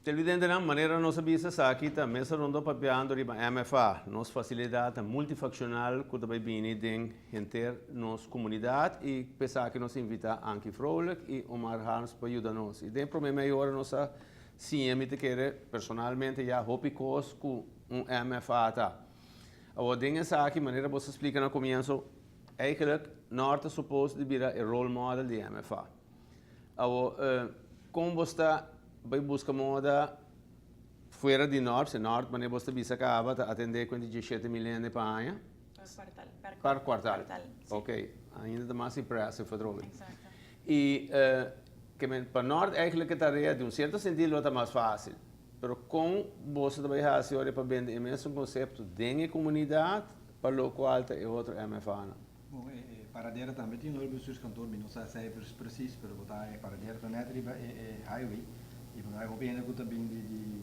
Televidentenan, manera nos a bisa esaki ta Mesa Rondo papiando riba MFA, nos facilidad multifaccional cu ta bay bini den henter nos comunidad y p'esaki nos invita Ankie Vrolijk y Omar Harms pa yuda nos. Y den prome media ora nos a siña mi ta kere personalmente ya hopi cos cu un MFA ta. Awor den esaki manera bo a splica na comienzo eigenlijk Noord ta suppose di bira e role model di MFA. Awor con bo sta bay busca moda fuera di Noord, si Noord manera bo sta bisa caba ta atende cu 17,000 hende pa aña? Per kwartaal. Per kwartaal. Kwartaal, si. Ok, ainda ta mas impressive atrobe. Exacto. Y ke men pa Noord eigenlijk e tarea di un cierto sentido lo ta mas facil. Pero con boso ta bay haci ora pa bende e mesun concepto den e comunidad pa locual ta e otro MFA-nan? Bon, e Paradera tambe tin un bestuurskantoor, mi no sa cijfers precies, pero bo ta e Paradera ta net riba e highway y bo ta hay hopi hende cu ta bin di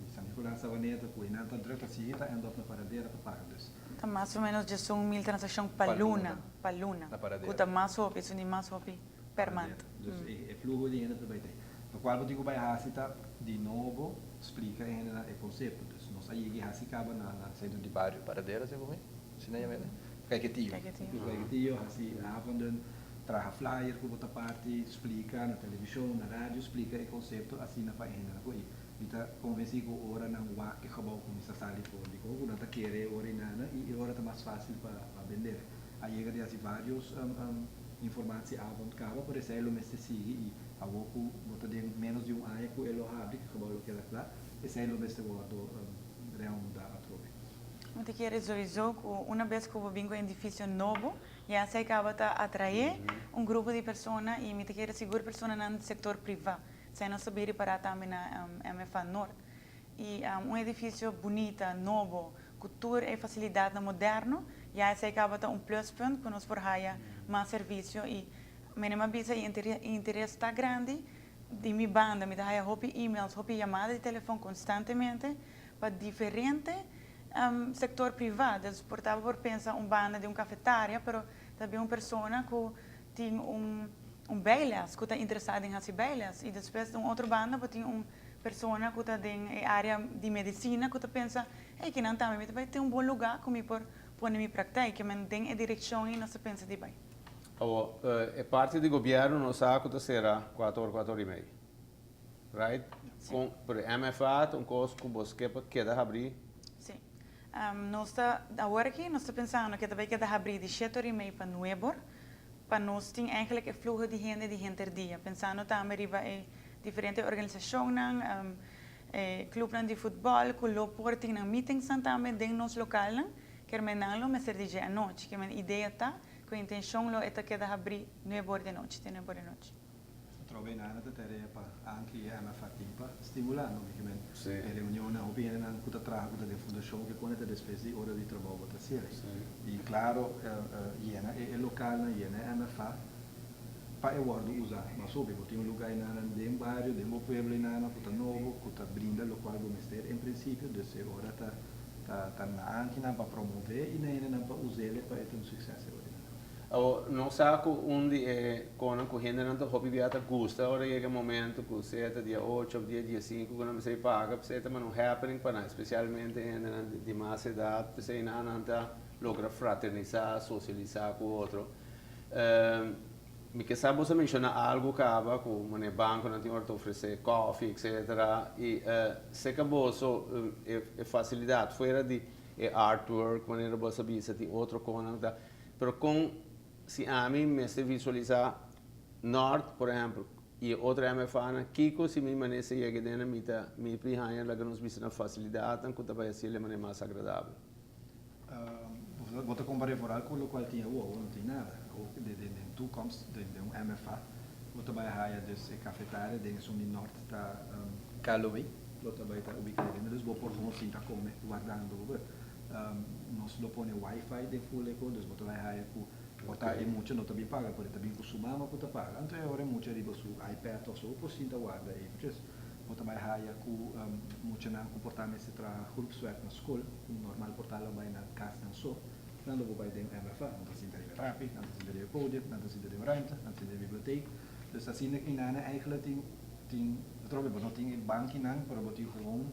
San Nicolas, Savaneta, cu eynan ta druk ta sigui ta end up na Paradera pa paga dus. Ta mas o menos 11,000 transaccion pa luna, pa luna, cu ta mas hopi, esun di mas hopi per maand. Dus e fluho di hende ta bay te. Locual bo tin cu bay haci ta di nobo splica e hendenan e concepto. Dus nos a yega y haci caba na centro di bario Paradera, segun mi, asina yama e? Caiquetio. Caiquetio, haci avonden, traha flyer cu bo ta parti, splica na television, na radio, splica e concepto asina pa e hendenan cu y mi ta convenci cu ora nan wak e gebouw cuminsa sali for di cu nan ta kere e ora y nana y e ora ta mas facil pa bende. A yega di haci varios informatieavond caba, pero esey lo mester sigui y awor cu bo ta den menos di un aña cu e lo habri, cu e gebouw lo keda cla, esey lo mester wordo reamuda atrobe. Mi ta kere sowieso cu una bes cu bo bin cu edificio nobo, ya esey caba ta atrae un grupo di persona y mi ta kere sigur personanan di sector priva. Esey nos ta bin ripara tambe na MFA Noord. Y un edificio bunita, nobo, cu tur e facilidadnan moderno, ya esey caba ta un pluspunt cu nos por haya mas servicio y mene mi a bisa e interes ta grandi di mi banda, mi ta haya hopi emails, hopi yamada di telefon constantemente pa diferente sector priva, dus por ta bo por pensa un banda di un cafetaria, pero ta bin un persona cu tin un bijles, cu ta interesa den haci bijles y despues di un otro banda bo tin un persona cu ta den e area di medicina cu ta pensa, hey, kinan tambe mi ta bay tin un bon lugar cu mi por pone mi praktijk, ke men den e direccion ey nos ta pensa di bay. Awo, e parti di gobierno nos sa cu ta cera cuater or, cuater or y mei, right? Si. Con, pero e MFA ta un cos cu bo ske pa keda habri? Si. Nos ta, awor aki nos ta pensando ke ta bay keda habri di shete or y mei pa nuebe or, pa nos tin eigenlijk e fluho di hende di henter dia, pensando tambe riba e diferente organisacionnan, e clubnan di futbol cu lo por tin nan meetingsnan tambe den nos localnan, kermen nan lo mester di dje anochi, kermen idea ta cu e intencion lo e ta keda habri nuebe or di anochi te nuebe or di anochi. Atrobe nana ta tarea pa Ankie y MFA tin pa stimula no mi kimen e reunionnan hopi hendenan cu ta traha cu ta den fundacion ke pone ta despues di ora di trabou bo ta cera y claro yena e localnan yena e MFA pa e wordo usa mas hopi bo tin un luga enanan den bario den bo pueblo enanan cu ta nobo cu ta brinda locual bo mester en principio dus e ora ta ta na Ankinan pa promove y na hendenan pa usele pa e ta un succes e ora enanan. Awor, nos sa ku un di e konan ku hendenan ta hopi bia ta gusta ora yega e momento ku sea ta dia ocho òf dia diesinku ku nan mester paga, p'esei ta manda un happening pa nan, spesialmente hendenan di mas edat, p'esei nan nan ta logra fraternisá, sosialisá ku otro. Mi ke sa boso a menshoná algu kaba ku manera bankonan tin ora ta ofresé kòfi etsetera i seka boso e fasilidat fuera di e artwork manera boso a bisa tin otro konan ta. Pero con si ami mester visualisa Noord, por ehempel, y e otro MFA-nan, kico si mi manera yega den mi ta mi pri haña laga nos bisa na facilidadnan cu ta bay haci e manera mas agradabel? Bo ta compara vooral cu locual tin awor, awor no tin nada. Awor den toekomst, den un MFA, bo ta bay haya dus e cafetaria den esun di Noord ta Calloway, lo ta bay ta ubica den, dus bo por gewoon sinta come wardando bo beurt. Nos lo pone wifi den full e ko, dus bo ta bai haya ku por ta e mucha no ta bin paga, pero e ta bin ku su mama ku ta paga. Anto e ora e mucha riba su iPad of so por sinta warda eventjes. Bo ta bai haya ku muchanan ku por ta mester traha groepswerk na skol, ku normal por ta lo bai nan kas nan so, nan lo por bai den MFA. Nan ta sinta riba e trapi, nan ta sinta riba e podium, nan ta sinta den un ruimte, nan ta sinta den biblioteek. Dus asina inana eigenlijk tin. Tin, atrobe bo no tin e bankinan, pero bo tin gewoon,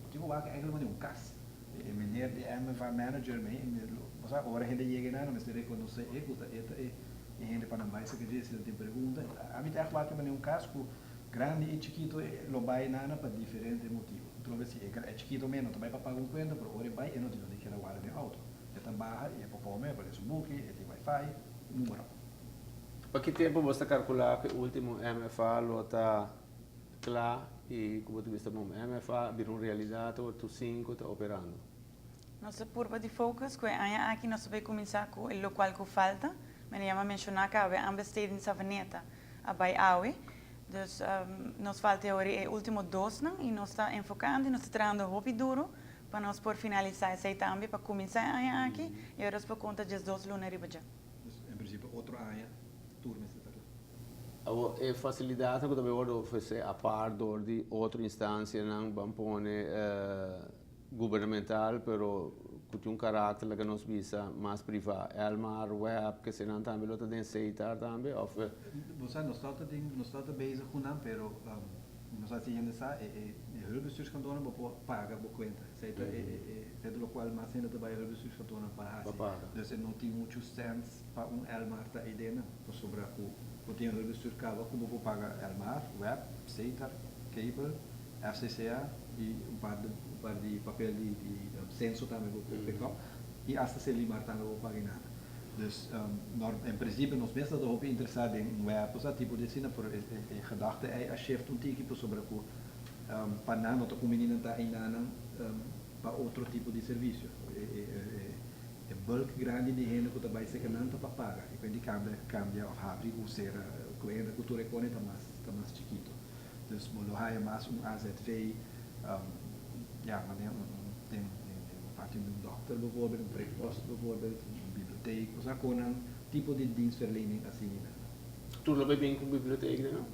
bo tin wak eigenlijk manera un kas. E meneer di MFA manager mee, bo sa ora hende yega einan nan mester rekonosé e ku ta e ta e hende pa nan bai saka dje si nan tin pregunta. Ami ta ègt wak manera un kas ku grandi i chikito lo bai einan pa diferente motibu. Atrobe si e chikito mee no ta bai pa paga un kuenta pero ora e bai e no tin donde keda warda den outo. E ta baha i e por kome, e por lesa un buki, e tin wifi, numero. Pa ki tempu bo ta kalkulá ku e último MFA lo ta kla i ku bo ta bisa bon MFA a bira un realidat ora tur sinku ta operando? Nos ta purba di focus ku e aña aki nos ta bai kuminsá ku e lokual ku falta. Mi a yama menshoná kawe aanbesteding Savaneta a bai awe. Dus nos falta e ora e último dosnan i nos ta enfokando i nos ta trahando hopi duru pa nos por finalisá esei tambe pa kuminsá e aña aki i ora nos por konta 12 luna riba dje. Dus en principio otro aña tur mester ta kla. Awor e facilidadnan cu ta bay wordo ofrece apart door di otro instancianan ban pone gubernamental pero cu tin un caracter laga nos bisa mas priva, Elmar, web, kesenan tambe lo ta den Setar tambe of? Bo sa nos ta den nos ta bezig cu nan pero mi no sa si hende sa e hulpbestuurskantoornan bo por paga bo cuenta. Esei ta e lokual mas hende ta bai hulpbestuurskantoornan pa hasi. Dus e no tin muchu sèns pa un Elmar ta eidenan, pasobra ku bo tin hulpbestuur kaba ku bo por paga Elmar, web, Setar, cable, FCCA i un par di un par di papel di di senso tambe bo por pick up i asta Selimar tambe bo por paga einana. Dus en prinsipio nos mes ta hopi interesá den un web osea tipo di asina pero e gedachte ei a shift un tiki pasobra ku Pa nan no ta kumini nan ta einanan pa otro tipo di servisio. E bulk grandi di hende ku ta bai serka nan ta pa paga. E kuenti kambia kambia òf habri ku sera kuenta ku tur e kone ta mas ta mas chikito. Dus bo lo haya mas un azv, ya manera un den den parti di un dòkter bijvoorbeeld, un prikpost bijvoorbeeld, un biblioteek, osea konan tipo di dienstverlening asina. Tur lo bai bin ku biblioteek den no?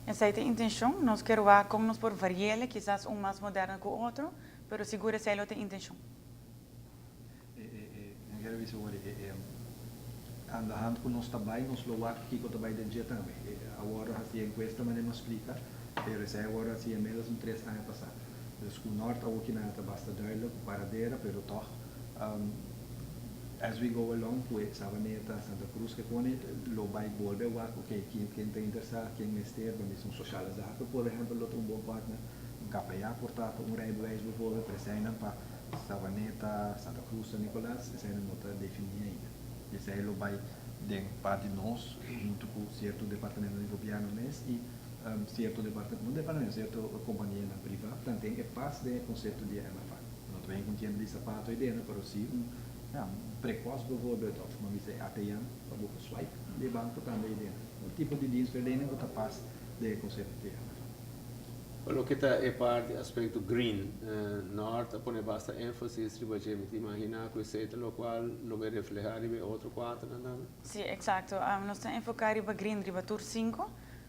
Esei ta e intencion. Nos kier wak con nos por variele, kisas un mas moderno cu otro, pero sigur esei lo ta e intencion. E e e mi kier bisa wor e e aan de hand cu nos ta bay nos lo wak kico ta bay den dje tambe. E a worde haci e encuesta manera mi a splica, pero esei a worde haci inmiddels un tres aña pasa. Dus cu Noord awoki nan ta basta duidelijk cu Paradera, pero toch As we go along cu e Sabaneta, Santa Cruz ke pone lo bay bolbe wak ok ken ken ta interesa, ken mester, pa mester un sociale zaken por ehempel lo ta un bon partner, un KPA por ta pa un rijbewijs bijvoorbeeld, pero eseinan pa Sabaneta, Santa Cruz, San Nicolas eseinan no ta defini ainda. Y esei lo bay den parti nos hunto cu cierto departamento di gobierno mes y cierto departamento, no departamento, cierto companianan priva tanten e pas den e concepto di e MFA. No ta bin ku un tienda di sapato ei dentro, pero si un, ja, un prekos bijvoorbeeld of men bisa e ATM pa bo por swipe di e banko tambe ei dentro. Un tipo di dienstverlening ku ta pas den e konsepto di MFA. Pa loke ta e parti aspekto green, Noord a pone basta énfasis riba dje. Mi ta imaginá ku esei ta lokual lo bai reflehá riba e otro kuaternan tambe. Sí, eksakto. Nos ta enfoká riba green riba tur sinku,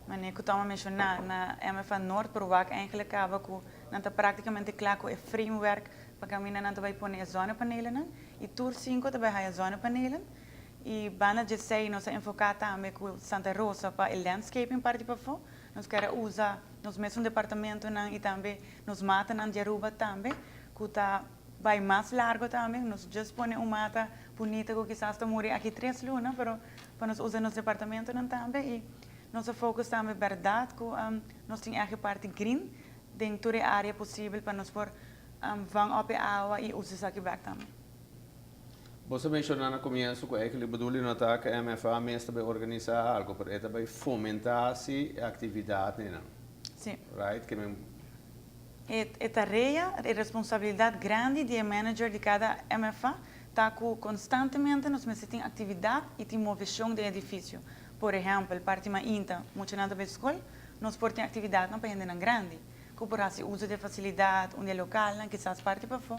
manera ku Tom a menshoná na MFA Noord por wak eigenlijk kaba ku Nan ta práktikamente kla ku e framewerk pa kaminda nan ta bai pone e zonnepanelennan i tur sinku ta bai haya zonnepanelen. I banda djesei nos a enfoká tambe ku Santa Rosa pa e landscaping parti pafó. Nos ker a usa nos mesun departamentonan i tambe nos matanan di Aruba tambe ku ta bai mas largo tambe. Nos just pone un mata bunita ku kisas ta muri aki tres luna pero pa nos usa nos departamentonan tambe i nos a focus tambe bèrdat ku nos tin ègt e parti green den tur e área posibel pa nos por van op e awa i usa esaki bèk tambe. Bo sa menshoná na komienso ku eigenlijk bedoel di no ta ku MFA mes ta bai organisá algu, pero e ta bai fomentá si e aktividatnan. Sí. Right? Ke men. E tarea, e responsabilidat grandi di e manager di kada MFA ta ku konstantemente nos mester tin aktividat i tin moveshon den e edifisio. Por ehèmpel, parti mainta muchanan ta bai skol, Nos por tin aktividatnan pa hendenan grandi, ku por hasi uso di e fasilidat, un di e lokalnan, kisas parti pafó.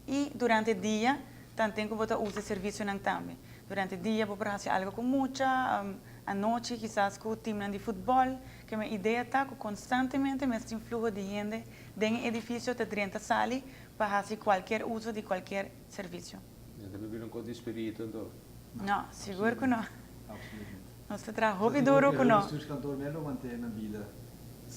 I durante dia, tanten ku bo ta usa e servisionan tambe. Durante dia bo por hasi algu ku mucha, anochi kisas ku timnan di futbòl. Ke mi idea ta ku konstantemente mes tin fluho di hende den e edifisio ta drenta sali pa hasi kualkier uso di kualkier servisio. Nan ta bibi un kos di spiritu anto? No, sigur ku no. Nos ta traha hopi duru ku no. Bestuurskantoor mester lo mantene na bida.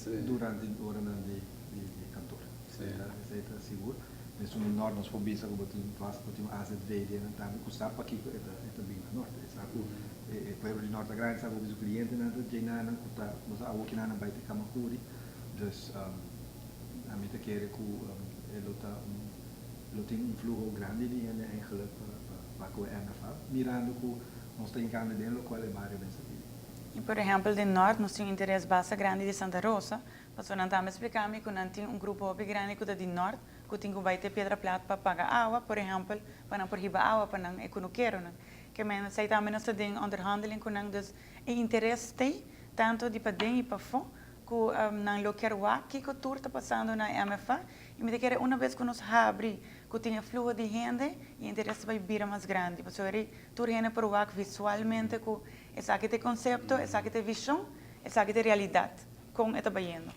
Durante oranan di di kantor. Esei ta sigur. Esun di Nort nos por bisa ku bo tin vast bo tin un AZV den nan tambe ku sa pakiko e ta e ta bin na Nort. E sa ku e pueblo di Nort ta grandi, sa ku su klientenan ta djena nan ku ta bo sa awo kinanan bai te Kamakuri. Dus ami ta kere ku e lo ta un lo tin un fluho grandi di hende eigenlijk pa pa pa ku e MFA mirando ku nos ta hinkando den lokual e bario mester bibi. I por ehèmpel den Nort nos tin un interes basta grandi di Santa Rosa, pasobra nan tambe splika mi ku nan tin un grupo hopi grandi ku ta di Nort ku tin ku bai te Piedra Plat pa paga awa, por ehèmpel, pa nan por hiba awa pa nan e kunukeronan. Ke men esei tambe nos ta den onderhandeling ku nan, dus e interes t'ei tantu di paden i pafó ku nan lo kier wak kiko tur ta pasando na e MFA i mi ta kere una bes ku nos habri ku tin e fluho di hende e interes ta bai bira mas grandi pasobra ri tur hende por wak visualmente ku Esaki ta e konsepto, esaki ta e vishon, esaki ta e realidat, kon e ta bayendo.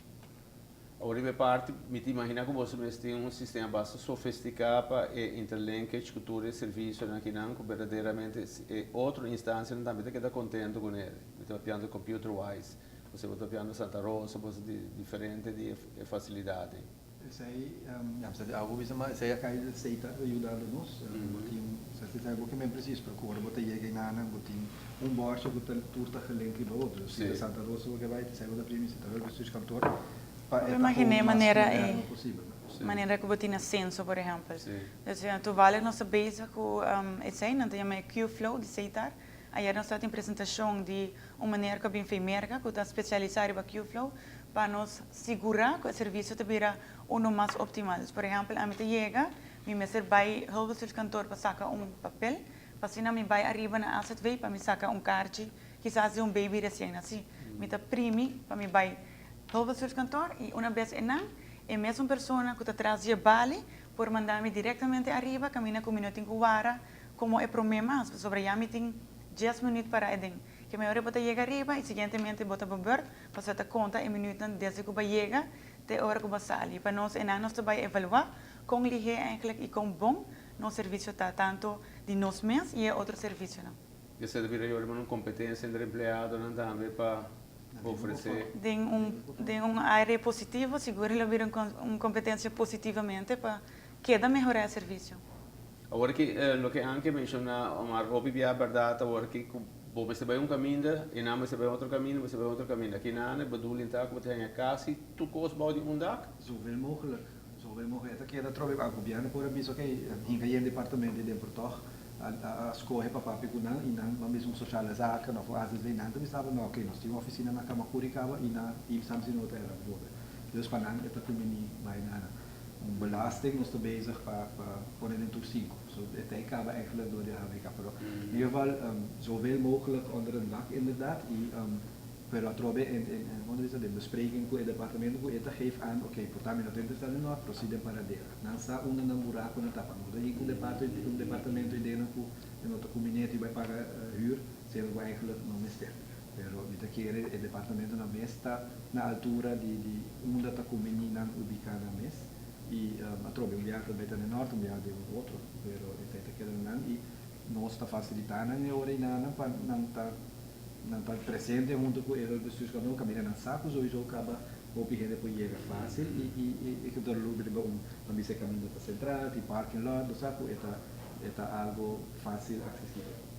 Awor riba e parti, mi ta imaginá ku boso mes tin un sistema basta sofistiká pa e interlinkage ku tur e servisionan akinan ku berdaderamente e otro instansianan tambe ta keda kontentu kuné. Mi ta papiando computer wise, boso ta papiando Santa Rosa, boso di diferente di e fasilidatnan. Esei, ya, mi sa di algo bisa, ma esei a kai, esei ta yudando nos. Bo tin, sa si sa bo ke men precies, pero ku ora bo ta yega einan, bo tin un bòrsha ku ta tur ta gelink riba otro. Si ta Santa Rosa bo ke bai, esei bo ta primi, si ta Hulpbestuurskantoor, pa e ta Imaginé kon mas manera moderno e posibel. Manera ku bo tin asenso, por ehèmpel. Dus toevallig nos ta bezig ku esei, nan ta yama e Q-flow di Seitar. Ayer nos tabatin presentashon di un meneer ku a bin fei Merka ku ta spesialisá riba Q-flow pa nos sigurá ku e servisio ta bira unu mas optimal. Dus por ehèmpel ami ta yega, mi mester bai Hulpbestuurskantoor pa saka un papel, pa asina mi bai ariba na AZV pa mi saka un karchi kisas di un baby resien nasí. Mi ta primi pa mi bai Hulpbestuurskantoor i una bes einan e mesun persona ku ta tras dje bali por manda mi direktamente ariba kaminda ku mi no tin ku wara Como e prome mas, pasobra ya mi tin dies minuut para eden. Ke mehor bo ta yega ariba y siguientemente bo ta bebeurt, pasobra ta conta e minuutnan desde cu bo a yega te ora cu bo a sali. Pa nos enan nos ta bay evalua con lihe eigenlijk y con bon nos servicio ta, tanto di nos mes y e otro servicionan. Esei ta bira yori un competencia entre empleadonan tambe pa ofrece. Den un aire positivo, sigur lo bira un competencia positivamente pa keda mehora e servicio. Awor ki loke Anke menshoná, Omar, hopi bia bèrdat awor ki ku bo mester bai un kaminda i nan mester bai otro kaminda, mester bai otro kaminda. Aki nan e bedoeling ta ku bo ta haña kasi tur kos bou di un dak. Zoveel mogelijk, zoveel mogelijk. E ta keda atrobe ku a gobièrnu por a bisa oke, hinka yen departamento i den por tòg a skohe pa papia ku nan i nan ban bisa un sociale zaken òf un azv nan ta bisa bo no oke nos tin un ofisina na Kamakuri kaba i na Imsam si no ta era bijvoorbeeld. Dus pa nan e ta kumini bai na. Un belasting nos ta bezig pa pa pone den tur sinku. So e ta e kaba eigenlijk door di HBK. Pero in ieder geval zoveel mogelijk onder een dak inderdaad y pero atrobe en en como ta bisa den bespreking cu e departamento cu e ta geef aan oké por ta mi no ta interesa den Noord pero si den Paradera. Nan sa unda nan buraconan ta pa no ta yega un departo un departamento y den nan cu e no ta cuminete y bay paga huur siendo cu eigenlijk no mester. Pero mi ta kere e departamentonan mes ta na altura di di unda ta kumbiní nan ubiká nan mes i atrobe un biaha ta bai ta den nort un biaha den un otro pero esei ta keda na nan i nos ta fasilitá nan e ora i nan pa nan ta nan ta presente hunto ku e hulpbestuurskantoor kaminda nan sa ku souiso kaba hopi hende por yega fásil i i i e kantoor lo riba un nan bisa e kaminda ta sentral tin parking lot bo sa ku e ta e ta algo fásil aksesibel.